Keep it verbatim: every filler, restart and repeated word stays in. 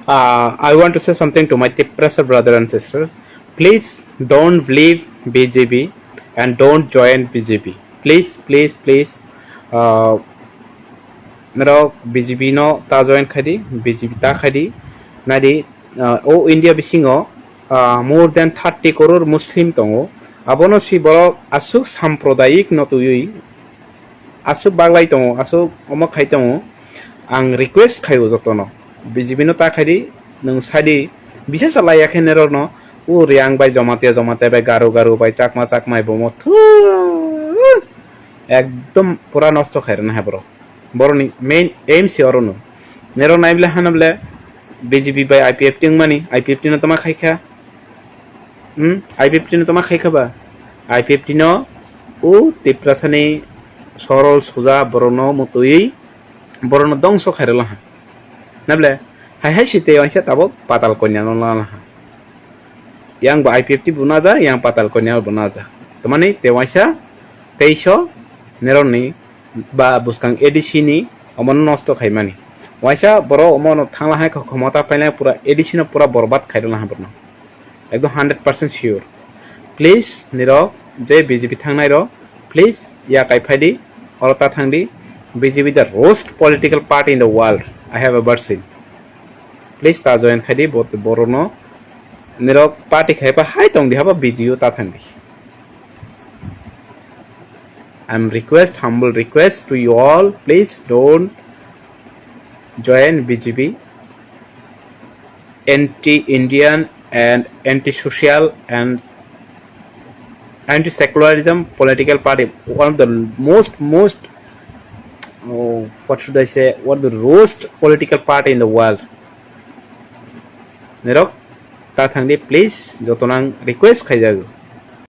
Uh, I want to say something to my Tiprasa brother and sister. Please don't believe B J P and don't join B J P. Please, please, please. Uh, Norok B J P no ta join khai di, B J P ta khai di. Nai di, uh, o India bisingo, uh, more than thirty crore Muslim tongo. Abono si borok aswk sampradayik no twiwi aswk baglai tongo, aswk omo khai tongo, ang request khaio jotono, B J P no ta khai di, nwng sai di, bisa chalai ya khe norokno, o Reang bai Jamatia, Jamatia bai Garo, Garo bai Chakma, Chakma bai Bomo, thu, ekdom pura nosto khai rwna hai borok. Borokni main aim se orono. Norok nai bwle hana bwle B J P bai I P F T wngmani, I P F T no tama khai kha, Hmm, I P F T no tama khai kha ba? I P F T no o Tiprasani sorol suja borokno mutui borokno dongso khai rwla ha. Nable hai hai si tei waisa tabok Patal Kanya no la ha. Yang bo I P F T bo naja, yang Patal Kanya bo naja. Tamani tei waisa teiso neroni ba bwskang A D C ni omono nosto khaimani. Waisa borok omono thangla hai kha khomota painai pura A D C no pura borbad khairokna ha borno. Ekdom hundred percent sure. Please nirok je B J P thangnai rok, please ya kai phai di, oro ta thang di. B J P the worst political party in the world I have ever seen. Please ta join khai di, bot-, borokno nirok party khai pa hai tong di haba B J P ta thang di. I'm request, humble request to you all, please don't join B J P. Anti-Indian and anti-social and anti-secularism political party. One of the most, most, oh, what should I say? One of the worst political party in the world. Nirok, ta thang di, please, joto nang request khai jago.